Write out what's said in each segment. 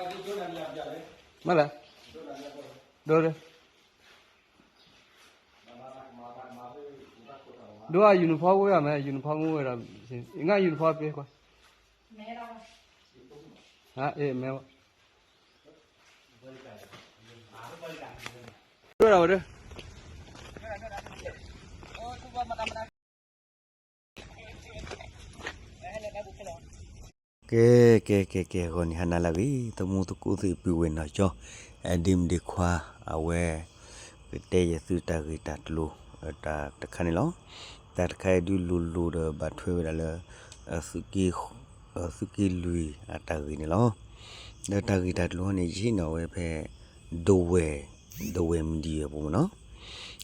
မ့ၢ်လဲၣ်, ဒိ, ဒိ, ဒိ uniform ဝဲအီၤမ့ၢ် uniform ဝဲဒီး, ငါ uniform ပ့ၤကွၢ်, အဲ မ့ၢ်ဝဲ, ဒိဒီးဝဲဒၣ် ကဲ ကဲ ကဲ ကဲ ဂီၤနံၤဟါနၤလၢအဂ့ၤ သမူသကိးသ့ၣ်ပုၢ်ဝဲၢ်နီၢ်ကၠီ, ဒ့မုၣ်ဒ့ခွါ, အဝဲ ကတဲယသုတၢ်ဂ့ၢ်တၢ်ကျိၤ တၢ်တခါန့ၣ်လီၤ. တၢ်တခါအံၤဒုးလိၤလိၤဒီး ဘၣ်ထွဲဝဲဒၣ်လၢ သုးက့လွံၢ်အတၢ်ဂ့ၢ်န့ၣ်လီၤ. ဒီးတၢ်ဂ့ၢ်တၢ်ကျိၤန့ၣ် ယဟံးန့ၢ်ဝဲဖဲ ဒဝဲၢ်, ဒဝဲၢ် media အပူၤမ့ၢ်နီ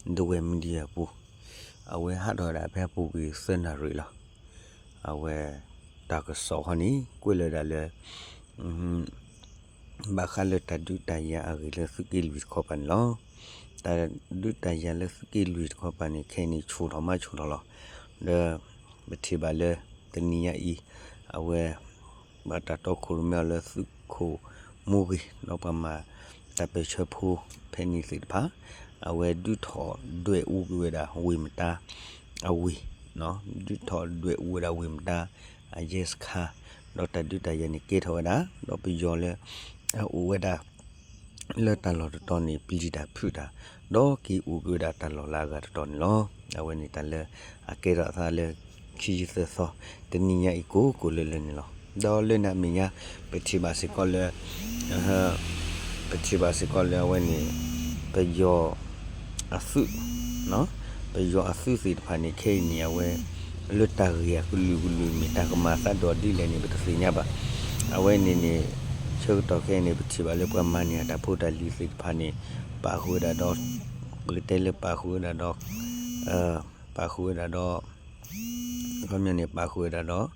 ၤ. ဒဝဲၢ် media အပူၤ, အဝဲဟးထီၣ်ဝဲဒၣ်ဖဲအပူၤကွံာ်သၢနၣ်ရံၣ်လီၤ. အဝဲ တၢ်ကစီၣ်ခီန့ၣ် ကွဲးလၢဒၣ်လၢ ဘၣ်ဃးလၢတၢ်ဒုးတၢ်ယၤအဂ့ၢ်လၢသုးက့လွံၢ်တခီပၤန့ၣ်လီၤ. တၢ်ဒုးတၢ်ယၤလၢသုးက့လွံၢ်တခီပၤန့ၣ် ခဲအံၤန့ၣ် ဆူၣ်ထီၣ်မးဆူၣ်ထီၣ်လီၤ. ဒီး ပထံၣ်ဘၣ်လၢ တနံၤညါအံၤ အဝဲ ဘၣ်တၢ်တီခိၣ်ရိၣ်မဲအီၤလၢသုးခိၣ်မူဂ့ၤ ဒီးပှၤမၤတၢ်ပၢၢ်ဆၢဖိဖဲန့ၣ်သ့ၣ်တဖၣ် အဝဲဒုးထီၣ်ဒွဲၣ်အူကွံာ်ဝဲဒၣ်ဝ့ၢ်မတါအဝ့ၢ်, ဒုးထီၣ်ဒွဲၣ်အူဝဲဒၣ်ဝ့ၢ်မတါအရဲစခန်း, ဒီးတၢ်ဒုးတၢ်ယၤန့ၣ်ကဲထီၣ်ဝဲဒၣ် ဒီးပယီၤလၢ အအိၣ်ဝဲဒၣ် လၢတၢ်လီၢ်တတီၤန့ၣ် ပျံၤတၢ်ဖုးတၢ်, ဒီးက့ၤအိၣ်က့ၤဝဲဒၣ်တၢ်လီၢ်လၢအဂၤတတီၤန့ၣ်လီၤ. အဝဲန့ၣ်တၢ်လၢအကဲထီၣ်အသးလၢ ခံဆံသၢသီ တနံၤညါအံၤကိးကိးလၢလၢန့ၣ်လီၤ. ဒီးလၢန့ၣ်အမဲာ်ညါ ပထံၣ်ဘၣ်စ့ၢ်ကီးလၢ ပထံၣ်ဘၣ်စ့ၢ်ကီးလၢအဝဲန့ၣ် ပယီၤအသုး ပယီၤအသုးသ့ၣ်တဖၣ်န့ၣ် ခဲအံၤန့ၣ် အဝဲ လၢတၢ်ဂ့ၢ်အကလုာ်ကလုာ်မ့ၢ်တၢ်ကမၤအသးဒိၣ်ဒ်လဲၣ်န့ၣ် ပတသ့ၣ်ညါဘၣ်. အဝဲန့ၣ်န့ၣ် ဆၢကတီၢ်ခဲအံၤန့ၣ် ပထံၣ်ဘၣ်လၢပှၤမၤန့ၢ်အတၢ်ဖိတၢ်လံၤသ့ၣ်တဖၣ်န့ၣ် ပာ်ဃုာ်ဝဲဒၣ်ဒီး ပကတဲလၢပာ်ဃုာ်ဝဲဒၣ်ဒီး ပာ်ဃုာ်ဝဲဒၣ်ဒီး အခီပညီန့ၣ် ပာ်ဃုာ်ဝဲဒၣ်ဒီး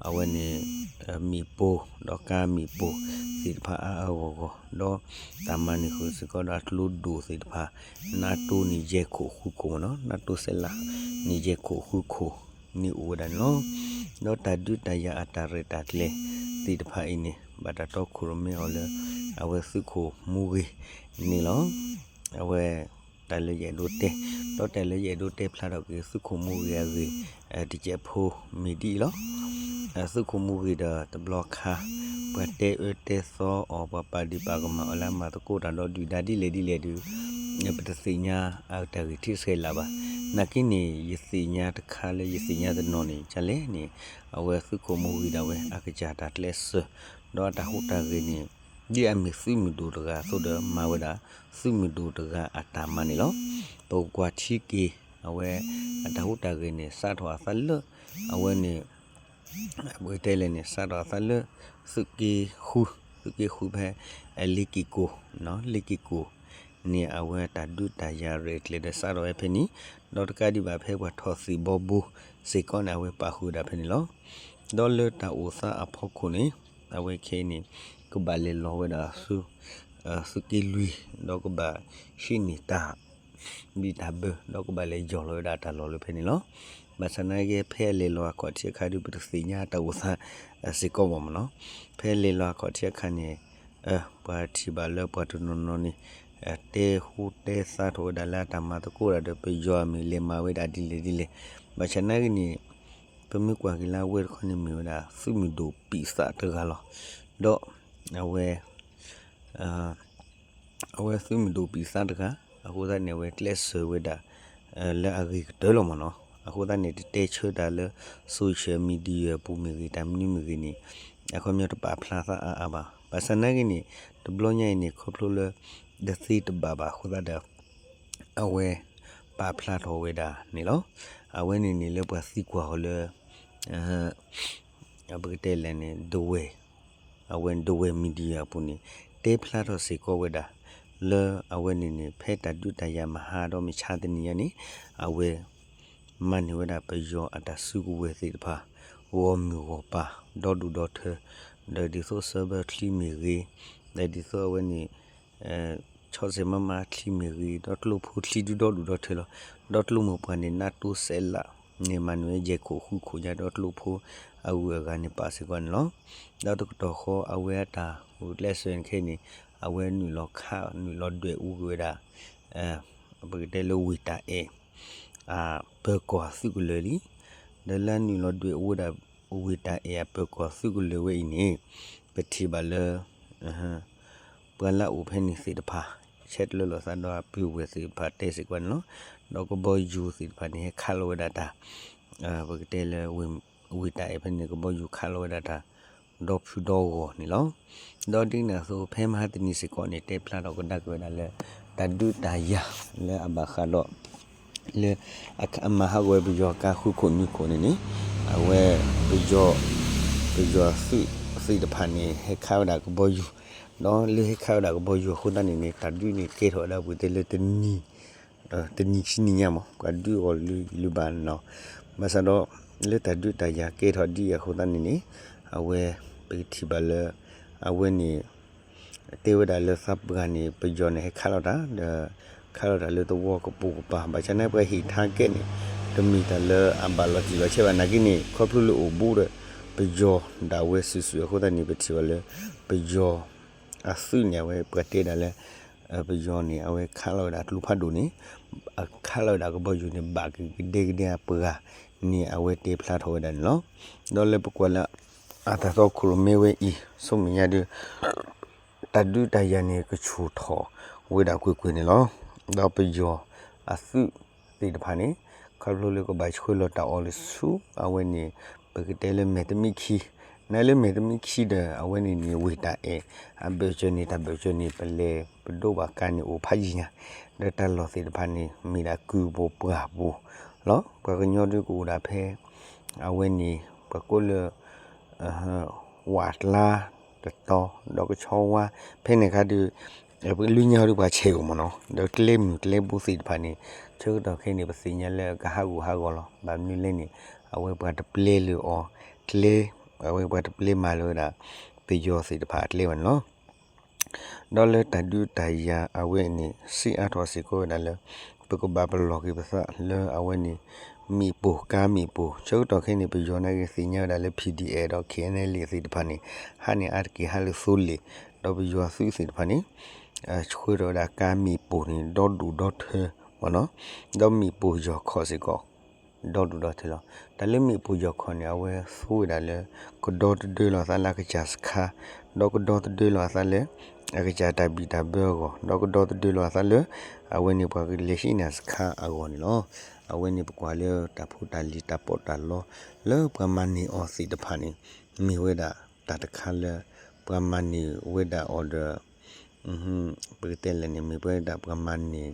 အဝဲန့ၣ် မ့ၣ်ပိၢ် ဒီးကါမ့ၣ်ပိၢ်သ့ၣ်တဖၣ်အါအါဂီၢ်ဂီၢ် ဒီးတၢ်မၤန့ၢ်ဃုာ်စ့ၢ်ကီးဒီးအကျိဒိၣ်သ့ၣ်တဖၣ် နးတိၢ်န့ၣ်ယဲၢ်ခိၣ်ဃုခိၣ်မ့ၢ်နီၤ နးတိၢ်စဲးလးန့ၣ်ယဲၢ်ခိၣ်ဃုခိၣ်န့ၣ်အိၣ်ဝဲဒၣ်န့ၣ်လီၤ. ဒီးတၢ်ဒုးတၢ်ယၤအတၢ်ရဲၣ်တၢ်ကျဲၤသ့ၣ်တဖၣ်အံၤန့ၣ် ဘၣ်တၢ်တီခိၣ်ရိၣ်မဲအီၤလၢ အဝဲသုးခိၣ်မူဂ့ၤန့ၣ်လီၤ. အဝဲ တၢ်လၢယအဲၣ်ဒိးတဲ ဒီးတၢ်လၢယအဲၣ်ဒိးတဲဖျါထီၣ်က့ၤသုးခိၣ်မူဂ့ၤအဂ့ၢ် တစဲးဖိမ့ၢ်ဒ်အံၤလီၤ. သုးခိၣ်မူဂ့ၤဒီးတဘျီခါ ပှၤတဲအၢတဲသီအီၤ ပှၤပာ်ဒံးပာ်ကမၣ်အီၤလၢအမၤသကိးတၢ်ဒီးဒုၣ်ဒါဒ်လဲၣ်ဒ်လဲၣ်ဒီး ပတသ့ၣ်ညါအတၢ်ဂ့ၢ်ထံးဆဲးလးဘၣ်. နာ်က့န့ၣ် ယသ့ၣ်ညါတခါလၢယသ့ၣ်ညါတနီၤန့ၣ် ကလဲၣ်န့ၣ် အဝဲသုးခိၣ်မူဂ့ၤဒၣ်ဝဲ အကစၢ်တၢ်ကျဲးစၢး ဒီးအတၢ်ဟူးတၢ်ဂဲၤန့ၣ် ဒ်အမ့ၢ်သုးမုၢ်ဒိၣ်တဂၤအသိးဒီး မၤဝဲဒၣ်သုးမုၢ်ဒိၣ်တဂၤအတၢ်မၤန့ၣ်လီၤ. ပကကွၢ်ထံက့ၤ အဝဲ အတၢ်ဟူးတၢ်ဂဲၤန့ၣ် စးထီၣ်အသးလၢ အဝဲန့ၣ် ပကတဲလဲၣ်န့ၣ် စးထီၣ်အသးလၢ သုးက့ဃု သုးက့ဃုဖဲ လ့က့ၤကိၣ် လ့က့ၤကိၣ်န့ၣ် အဝဲတၢ်ဒုးတၢ်ယၤရဲၣ်ကျဲၤဒီးစးထီၣ်ဝဲဖဲန့ၣ် ဒီးတကးဒံးဘၣ်ဖဲပှၤထီၣ်သံၣ်ဘီဘိစ့ၢ်ကီးန့ၣ် အဝဲပာ်ဃုာ်ဝဲဒၣ်ဖဲန့ၣ်လီၤ. ဒီးလၢတၢ်အိၣ်သးအဖီခိၣ်န့ၣ် အဝဲခဲအံၤန့ၣ် ကဘၣ်လဲၤလီၤဝဲဒၣ်ဆူ သုးက့လွံၢ် ဒီးကဘၣ်ဟံးန့ၢ်တၢ် ဘံၣ်တၢ်ဘၢ ဒီးကဘၣ်လဲၤယီၢ်လီၤဝဲဒၣ်တၢ်လီၢ်လၢဖဲန့ၣ်လီၤ. ဘၣ်ဆၣ်နာ်က့ ဖဲအလဲၤလီၤအခီၣ်ထံးအခါဒီး ပတသ့ၣ်ညါတၢ်အိၣ်သးစ့ၢ်ကီးဘၣ်မ့ၢ်နီၤ. ဖဲအလဲၤလီၤအခီၣ်ထံးအခါန့ၣ် ပှၤထံၣ်ဘၣ်လၢပှၤတနီၤနီၤန့ၣ် တဲဟူးတဲသါထီၣ်ဝဲဒၣ်လၢအတၢ်မၤသကိးတၢ်ဒီးပယီၤအမ့ၢ်လဲၤမၤဝဲဒၣ်ဒ်လဲၣ်ဒ်လဲၣ်. ဘၣ်ဆၣ်နာ်က့န့ၣ် ပမ့ၢ်ကွၢ်က့ၤလၢအဝဲတခီန့ၣ်မ့ၢ်ဝဲဒၣ် သုးမုၢ်ဒိၣ်ပံာ်သးတဂၤလီၤ. ဒီး အဝဲ အဝဲသုးမုၢ်ဒိၣ်ပံာ်သးတဂၤ အဃိသတးန့ၣ် အဝဲကျဲးစၢးဝဲဒၣ် လၢအဂ့ၤကတၢၢ်လီၤမ့ၢ်နီၤ. အဃိသတးန့ၣ် တတဲဆၢတၢ်လၢ social media ပူၤမ့ၢ်ဂ့ၤ တၢ်မနုၤမ့ၢ်ဂ့ၤန့ၣ် အခီပညီတပာ်ဖျါသးအါအါဘၣ်. ဘၣ်ဆၣ်နာ်က့န့ၣ် တဘျီညါအံၤန့ၣ် ခီဖျိလၢ တသ့တဘၣ်ဘၣ်အဃိသတးဒီး အဝဲ ပာ်ဖျါထီၣ်ဝဲဒၣ်န့ၣ်လီၤ. အဝဲန့ၣ်န့ၣ်လၢပှၤသံကွၢ်အီၤလၢ ပကတဲလဲၣ်န့ၣ် ဒဝဲၢ် အဝဲဒဝဲၢ် media အပူၤန့ၣ် တဲဖျါထီၣ်စ့ၢ်ကီးဝဲဒၣ် လၢအဝဲန့ၣ်န့ၣ် ဖဲတၢ်ဒုးတၢ်ယၤမဟါဒီးမဆါတနံၤညါန့ၣ် အဝဲ မၤန့ၢ်ဝဲဒၣ်ပယီၤအတၢ်စုကဝဲၤသ့ၣ်တဖၣ် ဂီၢ်မုၢ်ဂီၢ်ပၤ ဒီဒူၣ်ဒီထၢ ဒီးဒ်သိး server ချံမ့ၢ်ဂ့ၤ ဒီးဒ်သိးအဝဲန့ၣ် ဆီၣ်စ့ၣ်မါမါချံမ့ၢ်ဂ့ၤ ဒီးကျိဖိချံဒုဒီဒူၣ်ဒီထၢလီၤ. ဒီးကျိမိၢ်ပှၢ်န့ၣ် နးတိစဲးလးန့ၣ် မၤန့ၢ်ဝဲယဲၢ်ခိၣ်ဃုခိၣ်ညါ ဒီးကျိဖိ အဂုၤအဂၤန့ၣ်ပာ်စ့ၢ်ကီးန့ၣ်လီၤ. ဒီးတကတီၢ်ဃီအဝဲအတၢ်ဂုာ်ကျဲးစၢးန့ၣ်ခဲအံၤန့ၣ် အဝဲနုာ်လီၤခး နုာ်လီၤဒွဲၣ်အူကွံာ်ဝဲဒၣ် ပကတဲလၢဝ့ၢ်တၢ်အဲၣ် အပၢၤကီၢ်အသုးကလၢၤလံ. ဒီးလၢနုာ်လီၤဒွဲၣ်အူဝဲဒၣ် ဝ့ၢ်တၢ်အဲၣ်အပၢၤကီၢ်သုးကလၢၤဝဲအံၤန့ၣ် ပထံၣ်ဘၣ်လၢ ပှၤလၢအအိၣ်ဖဲန့ၣ်သ့ၣ်တဖၣ် ဆဲးတလၢလိာ်သးဒီးအပုၢ်ဝဲၢ်သ့ၣ်တဖၣ်တဲစ့ၢ်ကီးန့ၣ်လီၤ. ဒီးကဘီယူၤသ့ၣ်တဖၣ်န့ၣ် ဟဲခးလီၤဝဲဒၣ်တၢ် ပကတဲလၢ ဝ့ၢ်တၢ်အဲၣ်ဖဲန့ၣ် ကဘီယူၤခးလီၤဝဲဒၣ်တၢ် ဒီဖုဒီဂီၢ်န့ၣ်လီၤ. ဒီးဒ်န့ၣ်အသိး ဖဲမဟါတနံၤစ့ၢ်ကီးန့ၣ် တဲဖျါထီၣ်ကဒါက့ၤဝဲဒၣ်လၢ တၢ်ဒုးတၢ်ယၤလၢအဘၣ်ဃးဒီး လၢအမၤဟးဂီၤဝဲပယီၤကါဃုခိၣ်နွံခိၣ်န့ၣ်န့ၣ် အဝဲ ပယီၤ ပယီၤသုးသ့ၣ်တဖၣ်န့ၣ် ဟဲခးဝဲဒၣ်ကဘီယူၤ ဒီးလၢဟဲခးဝဲဒၣ်ကဘီယူၤအဃိသတးန့ၣ်န့ၣ် တၢ်ဒုးန့ၣ်ကဲထီၣ်ဝဲဒၣ်ပှဲၤတဲလၢတနံၤ တနံၤဆံနံၤညါမး ပှၤဒုးအီၤလုၢ်လုၢ်ဘၣ်န့ၣ်လီၤ. ဘၣ်ဆၣ်ဒီး လၢတၢ်ဒုးတၢ်ယၤကဲထီၣ်ဒ်အံၤအဃိသတးန့ၣ်န့ၣ် အဝဲ ပကထံၣ်ဘၣ်လၢ အဝဲန့ၣ် တဲဝဲဒၣ်လၢသးပှၢ်န့ၣ် ပယီၤန့ၣ် ဟဲခးလီၤတၢ် ဒီး ခးလီၤတၢ်လၢသဝီကပိာ်ကပၤ ဘၣ်ဆၣ်န့ၣ် ပှၤဟ့ၣ်ထါကဲန့ၣ် တမ့ၢ်တၢ်လၢအဘၣ်လီၤတံၢ်လီၤဆဲးဘၣ် နာ်က့န့ၣ် ခီဖျိလၢအိၣ်ဘူးဒီး ပယီၤဒၣ်ဝဲစုာ်စုာ်အဃိသတးန့ၣ် ပထံၣ်ဘၣ်လၢ ပယီၤ အသုးန့ၣ် အဝဲပှၤတဲဒၣ်လၢ ပယီၤန့ၣ် အဝဲခးလီၤဝဲဒၣ်ကျိဖးဒိၣ်န့ၣ် အခးလီၤဝဲဒၣ်ကဘီယူၤန့ၣ် ဘၣ်ကကဒဲကဒဲအပှၤန့ၣ် အဝဲတဲဖျါထီၣ်ဝဲဒၣ်န့ၣ်လီၤ. ဒီးလၢပကွၢ်လၢ အတၢ်တီခိၣ်ရိၣ်မဲဝဲအံၤ ဆူမဲာ်ညါဒီး တၢ်ဒုးတၢ်ယၤန့ၣ် ကဆူၣ်ထီၣ်ဝဲဒၣ်ကွ့ၢ်ကွ့ၢ်န့ၣ်လီၤ. ဒီးပယီၤအသုးသ့ၣ်တဖၣ်န့ၣ် ခီဖျိလၢကဘၣ်ဆှၢလီၤတၢ်အီၣ်လၢဆူ အဝဲန့ၣ် ပကတဲလၢမဲာ်တမံးခံ နလၢမဲာ်တမံးခံဒီး အဝဲန့ၣ်န့ၣ် ဝ့ၢ်တၢ်အဲၣ် အဘၢၣ်စၢၤန့ၣ် တၢ်ဘၢၣ်စၢၤန့ၣ် ပလဲၤပဒိးဘၣ်ကါန့ၣ်အိၣ်ဖးယံာ်ညါ ဒီးတၢ်လီၢ်သ့ၣ်တဖၣ်န့ၣ် မ့ၢ်ဒၣ်ကုၢ်ပူၤပှၢ်ပူၤလီၤ. ပှၤကညီဒုးကအိၣ်ဒၣ်ဖဲ အဝဲန့ၣ် ပှၤကိးလၢ ဝးကျါတတီၤ ဒီးကဆီဝါ ဖဲန့ၣ်အခါဒီး ပကလုညါဟီဒီးပှၤဆဲးအိၣ်မ့ၢ်နီၤ ဒီးကျဲမုၢ်ကျဲဘိသ့ၣ်တဖၣ်န့ၣ် ဆၢကတီၢ်ခဲအံၤန့ၣ် ပသ့ၣ်ညါလၢကဟးဂူာ်ဟးဂီၤလီၤ. ဘၣ်မနုၤလဲၣ်န့ၣ် အဝဲပှၤတပျဲလၢၤအီၤကျဲ အဝဲပှၤတပျဲမၤလၢၤဝဲဒၣ် ပယီၤသ့ၣ်တဖၣ်အကျဲဘၣ်န့ၣ်လီၤ. ဒီးလၢတၢ်ဒုးတၢ်ယၤအဝဲန့ၣ် စံးအါထီၣ်စ့ၢ်ကီးဝဲဒၣ်လၢ ပကဘၣ်ပလီၢ်က့ၤပသးလၢအဝဲန့ၣ် မ့ၣ်ပိၢ်ကါမ့ၣ်ပိၢ် ဆၢကတီၢ်ခဲအံၤန့ၣ် ပယီၤနာ်က့သ့ၣ်ညါဝဲဒၣ်လၢ P D F ဒီး K N L A သ့ၣ်တဖၣ်န့ၣ် ဟးန့ၣ်အါတက့ၢ်ဟးလၢသိလ့ၣ် ဒီးပယီၤသုးသ့ၣ်တဖၣ်န့ၣ် ဆှၢထီၣ်ဝဲဒၣ်ကါမ့ၣ်ပိၢ်န့ၣ် ဒီဒူၣ်ဒီထၢမ့ၢ်နီၤ ဒီးမ့ၣ်ပိၢ်ယီၤခီၣ်စ့ၢ်ကီး ဒီဒူၣ်ဒီထၢလီၤ. တၢ်လၢမ့ၣ်ပိၢ်ယီၤခီၣ်န့ၣ် အဝဲသူဝဲဒၣ်လၢ ကဒီသဒၢလီၤအသးလၢအကစၢ်စခါ ဒီးကဒီသဒၢလီၤအသးလၢ အကစၢ်တၢ်ဘံၣ်တၢ်ဘၢအဂီၢ် ဒီးကဒီသဒၢလီၤအသးလၢ အဝဲန့ၣ်ပှၤကလဲၤဟံးန့ၢ်စခါအဂီၢ်န့ၣ်လီၤ. အဝဲန့ၣ်ပကွၢ်လၢတၢ်ဖိတၢ်လံၤတၢ်ပီးတၢ်လီ လၢပှၤမၤန့ၢ်အီၤသ့ၣ်တဖၣ်န့ၣ် မ့ၢ်ဝဲဒၣ်တၢ်တခါလၢ ပှၤမၤန့ၢ်ဝဲဒၣ်အီၤဒီး ပကတဲလဲၣ်န့ၣ် မ့ၢ်ပှၤဒၣ်ပှၤမၤန့ၢ်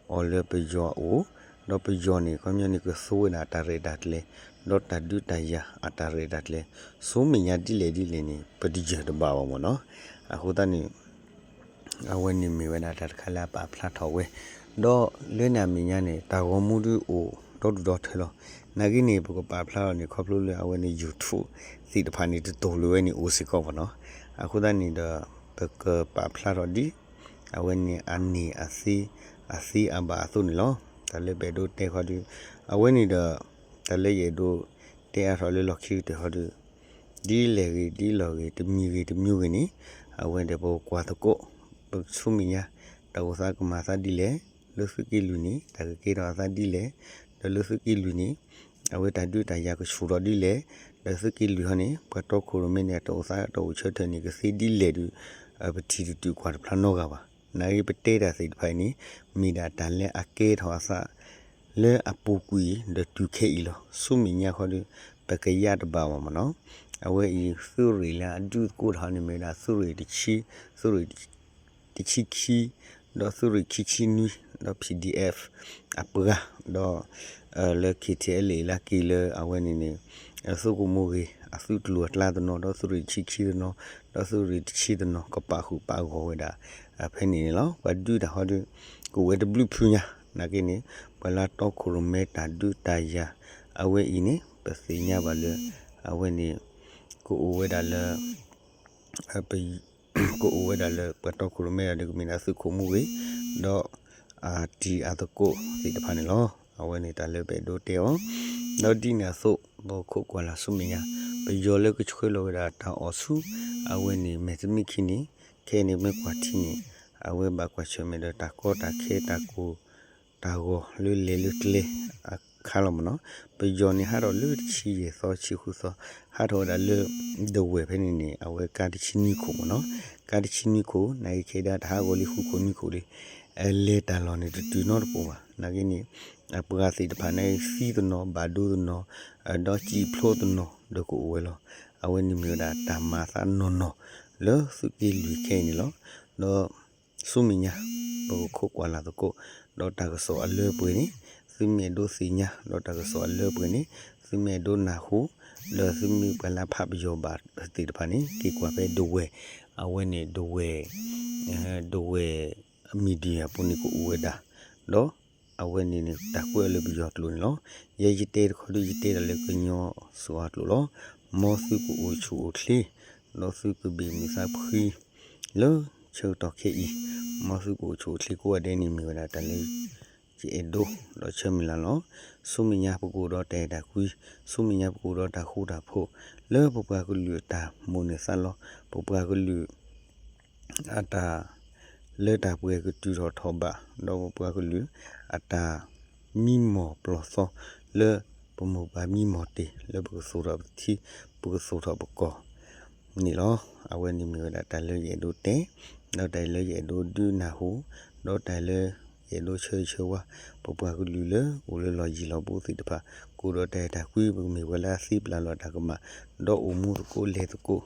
အီၤလၢပယီၤအအိၣ် ဒီးပယီၤန့ၣ် ခီပညီန့ၣ် ကသူဝဲဒၣ်တၢ်ရဲၣ်တၢ်ကျဲၤ ဒီးတၢ်ဒုးတၢ်ယၤအတၢ်ရဲၣ်တၢ်ကျဲၤ ဆူမဲာ်ညါဒ်လဲၣ်ဒ်လဲၣ်န့ၣ် ပတယၢၢ်တဘၣ်ဘၣ်မ့ၢ်နီၤ. အဃိသတးန့ၣ် အဝဲန့ၣ်မ့ၢ်ဝဲဒၣ်တၢ်တခါလၢအပာ်ဖျါထီၣ်ဝဲ ဒီးလၢန့ၣ်အမဲာ်ညါန့ၣ် တၢ်ဂီၤမူဒုးအိၣ်ဒီဒူၣ်ဒီထၢလီၤ. နာ်က့န့ၣ် ပကပာ်ဖျါထီၣ်န့ၣ် ခီဖျိလၢအဝဲန့ၣ် YouTube သ့ၣ်တဖၣ်န့ၣ် တတိၢ်လၢၤဝဲန့ၣ်အိၣ်စ့ၢ်ကီးမ့ၢ်နီၤ. အဃိသတးန့ၣ်ဒီး ပကပာ်ဖျါထီၣ်ဒ် အဝဲန့ၣ်အန့ၢ်အသ့ အသ့အဘၣ်အသိးန့ၣ်လီၤ. တၢ်လၢပအဲၣ်ဒိးတဲခီဒုး အဝဲန့ၣ်ဒီး တၢ်လၢယအဲၣ်ဒိးတဲအါထီၣ်လၢလီၢ်ခံကတၢၢ်ခီဒုး ဒ်လဲၣ်ဂ့ၤဒ်လဲၣ်ဂ့ၤ တမံၤဂ့ၤတမံၤဂ့ၤန့ၣ် အဝဲဒီးပကကွၢ်သကိး ပကဆူမဲာ်ညါ တၢ်အိၣ်သးကမၤသးဒ်လဲၣ် လၢသုးက့လွံၢ်န့ၣ် တၢ်ကကဲထီၣ်အသးဒ်လဲၣ် ဒီးလၢသုးက့လွံၢ်န့ၣ် အဝဲတၢ်ဒုးတၢ်ယၤကဆူၣ်ထီၣ်ဒ်လဲၣ် ဒီးသုးက့လွံၢ်ဟီန့ၣ် ပှၤတီခိၣ်ရိၣ်မဲန့ၣ် တၢ်အိၣ်သးတၢ်အိၣ်ဆၢထၢၣ်န့ၣ် ကသ့ဒ်လဲၣ်ဒီး ပထံၣ်တတုာ်ကွၢ်တဖျါနီတဂၤဘၣ်. နာ်က့ပတဲတၢ်သ့ၣ်တဖၣ်အံၤန့ၣ် မ့ၢ်ဒၣ်တၢ်လၢအကဲထီၣ်အသး လၢအပူၤကွံာ်ဒီးတုၤခဲအံၤလီၤ. ဆူမဲာ်ညါခီဒီး ပကယၢ်တဘၣ်ဘၣ်မ့ၢ်နီၤ. အဝဲအံၤသုးရ့ၣ်လၢအဒုးသကိးတၢ်ဟီန့ၣ် မ့ၢ်ဝဲဒၣ်သုးရ့ၣ်တဆံ သုးရ့ၣ်တဆံခံ ဒီးသုးရ့ၣ်ခံဆံနွံ ဒီး PDF အပှၤ ဒီး လၢ KTLA လၢက့ၤလၢအဝဲန့ၣ်န့ၣ် သုးခိၣ်မိၢ်ဂ့ၤ အသုးကျိၤအကျါတနီၤ ဒီးသုးရ့ၣ်တဆံခံတနီၤ ဒီးသုးရ့ၣ်တဆံတနီၤ ကပာ်ဃုာ်ပာ်ဂီၢ်ဝဲဒၣ် ဖဲန့ၣ်န့ၣ်လီၤ. ပှၤဒုးတၢ်ဟီဒီး ကအိၣ်ဝဲတဘျုးဖုညါ နာ်က့န့ၣ် ပှၤလၢတီခိၣ်ရိၣ်မဲတၢ်ဒုးတၢ်ယၤ အဝဲအံၤန့ၣ် ပသ့ၣ်ညါဘၣ်လၢ အဝဲန့ၣ် ကအိၣ်ဝဲဒၣ်လၢ ကအိၣ်ဝဲဒၣ်လၢ ပှၤတီခိၣ်ရိၣ်မဲဒီး ကမ့ၢ်ဒၣ်သုးခိၣ်မိၢ်ဂ့ၤ ဒီး အတံၤအသကိးသ့ၣ်တဖၣ်န့ၣ်လီၤ. အဝဲန့ၣ်တၢ်လၢပအဲၣ်ဒိးတဲအီၤ ဒီးဒ်န့ၣ်အသိး ပခိးကွၢ်လၢ်ဆူမဲာ်ညါ ပယီၤလၢကဆှၢလီၤဝဲဒၣ်တၢ်အီၣ်ဆူ အဝဲန့ၣ်မဲာ်တမ့ၢ်ခံန့ၣ် ခဲအံၤန့ၣ်မ့ၢ်ကွၢ်ထံန့ၣ် အဝဲဘၣ်ကွၢ်ဆၢၣ်မဲာ်ဒီးတၢ်ကီတၢ်ခဲတၢ်ကိၢ် တၢ်ဂီၤလၢလဲၤလၢကျဲအခါလီၤမ့ၢ်နီၤ. ပယီၤန့ၣ်ဟးထီၣ်လၢတဆံယဲၢ်သီဆံဃုသီ ဟးထီၣ်ဝဲဒၣ်လၢ ဒဝဲၢ်ဖဲန့ၣ်န့ၣ် အဝဲကါတဆံနွံခိၣ်မ့ၢ်နီၤ. ကါတဆံနွံခိၣ် နာ်က့ခဲအံၤဒၣ်တဟးဂီၤလံဃုခိၣ်နွံခိၣ်လံ အလဲၤတၢ်လီၢ်န့ၣ်တတုၤနီတပူၤဘၣ်. နာ်က့န့ၣ် အပှၤသ့ၣ်တဖၣ်န့ၣ်သံတနီၤ ဘၣ်ဒိတနီၤ ဒီးစံၣ်ဖျိတနီၤဒီးကအိၣ်ဝဲလီၤ. အဝဲန့ၣ်မ့ၢ်ဝဲဒၣ်တၢ်မၤသးနီၢ်နီၢ် လၢသုးက့လွံၢ်ခဲအံၤန့ၣ်လီၤ. ဒီးဆူမဲာ်ညါ ပကခိးကွၢ်လၢ်သကိး ဒီးတၢ်ကစီၣ်အလၢပှဲၤန့ၣ် သုမ့ၢ်အဲၣ်ဒိးသ့ၣ်ညါ ဒီးတၢ်ကစီၣ်အလၢပှဲၤန့ၣ် သုမ့ၢ်အဲၣ်ဒိးနၢ်ဟူ ဒီးသုမ့ၢ်ပှၤလၢဖးပယီၤဘၣ်သ့ၣ်တဖၣ်န့ၣ် က့ၤကွၢ်ဖဲဒဝဲၢ် အဝဲန့ၣ်ဒဝဲၢ် ဒဝဲၢ် media ပူၤန့ၣ်ကအိၣ်ဝဲဒၣ် ဒီးအဝဲန့ၣ်န့ၣ် တၢ်ကွဲးအီၤလၢပယီၤကျိာ်န့ၣ်လီၤ. ယဲယတဲတခီဒု ယတဲဒၣ်လၢကညီစှီၤအကျိာ်လီၤ. မ်သုကအိၣ်ဆူၣ်အိၣ်ချ့ ဒီးသုကဘ့ၣ်မုာ်သးဖှံ လၢဆၢကတီၢ်ခဲအံၤ မ်သုကအိၣ်ဆူၣ်အိၣ်ချ့ကိးဂၤဒဲးန့ၣ် မ့ၢ်ဝဲဒၣ်တၢ်လၢ ယအဲၣ်ဒိး ဒီးဆၢမုၢ်လၢ်လီၤ. ဆူမဲာ်ညါပကအိၣ်ဒီးတၢ်အဲၣ်တၢ်ကွံ, ဆူမဲာ်ညါပကအိၣ်ဒီးတၢ်ဃူတၢ်ဖိး လၢပပှၤကလုာ်အတၢ်မိၣ်န့ၢ်သးလီ, ပပှၤကလုာ် အတၢ် လၢတၢ်ပှဲၤကတုၤထီၣ်ထီၣ်ဘး, ဒီးပပှၤကလုာ် အတၢ်မံမီၢ်ပျီၢ်သီ လၢပမိၢ်ပၢ်မံမီၢ်တ့ၢ် လၢပကသူၣ်ထီၣ်ပထံ ပကသူၣ်ထီၣ်ပကီၢ် န့ၣ်လီၤ. အဝဲန့ၣ်မ့ၢ်ဝဲဒၣ်တၢ်လၢယအဲၣ်ဒိးတဲ, ဒီးတၢ်လၢယအဲၣ်ဒိးဒုးနၢ်ဟူ, ဒီးတၢ်လၢယအဲၣ်ဒိးဆၢဂ့ၤဆၢဝါ ပပှၤကလုာ်လၢအိၣ်လၢလီၢ်ယံၤလီၢ်ဘူးသ့ၣ်တဖၣ်, ကအိၣ်ဒီးတၢ်အဲၣ်တၢ်ကွံ ပကမ့ၢ်ပှၤလၢအသ့ပျၢ်လီၤတၢ်ကမၣ်, ဒီးအိၣ်မူသကိးလဲၤသကိး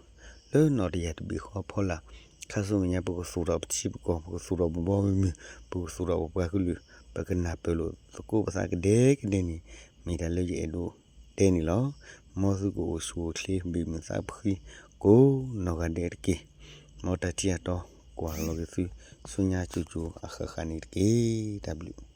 လၢနီၣ်တယၢ်တဘ့ၣ်ဃီအဖီလာ်, ခါဆူမဲာ်ညါ ပကသူၣ်ထီၣ်ပထံပကီၢ်, ပကသူၣ်ထီၣ်ပဘီမုၢ်, ပကသူၣ်ထီၣ်ပပှၤကလုာ်, ပကနၢ်ပၢၢ်လိာ်သကိးပသးကဒဲကဒဲန့ၣ် မ့ၢ်တၢ်လၢယအဲၣ်ဒိးတဲန့ၣ်လီၤ. မ်သုကအိၣ်ဆူၣ်အိၣ်ချ့ ဘ့ၣ်မုာ်သးဖှံ ကိးနီၢ်ဂၤဒဲးတက့ၢ်. မ်တၢ်ထံၣ်အတီ ကွၢ်လီၤက့ၤသု ဆူညါကၠိကၠိအဃၣ်ဃၣ်န့ၣ်တက့ၢ်. တၢ်ဘျုး